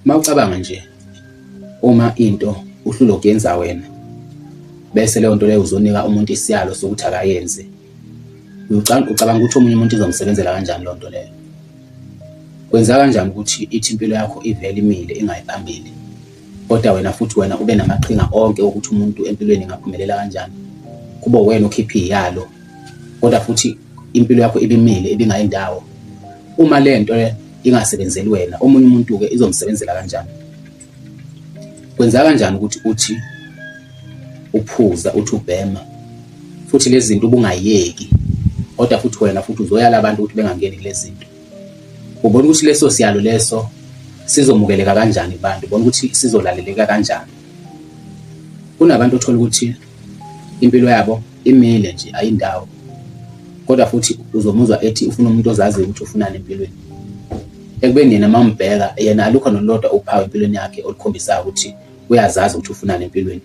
Uma ucabanga nje uma into uhlulwa ukuyenza wena bese leyo nto leyo uzonika umuntu isiyalo sokuthi akayenze, ucabanga ukuthi omunye umuntu izomsebenzela kanjani leyo nto leyo? Kwenza kanjani ukuthi ithi impilo yakho ivele imile ingayi phambili, kodwa wena futhi wena ube namaqhinga onke okuthi umuntu empilweni ingaphumelela kanjani? Kube uwena okhipha iy'yalo, kodwa futhi impilo yakho ibimile ibingayi ndawo. Uma le nto le ingasebenzeli wena, omunye umuntu-ke izomsebenzela kanjani? Kwenza kanjani ukuthi uthi uphuza, uthi ubhema, futhi lezi zinto ubungayeki, kodwa futhi wena futhi uzoyala abantu ukuthi bengangeni kulezi zinto? Ubona ukuthi leso siyalo leso sizomukeleka kanjani kubantu? Ubona ukuthi sizolaleleka kanjani? Kunabantu othola ukuthi impilo yabo imile nje ayindawo, kodwa futhi uzomuzwa ethi ufuna umuntu ozaziyo ukuthi ufunani empilweni, ekubeni yena uma umbheka yena alukho nolodwa uphawu empilweni yakhe olukhombisayo ukuthi uyazazi ukuthi ufunani empilweni.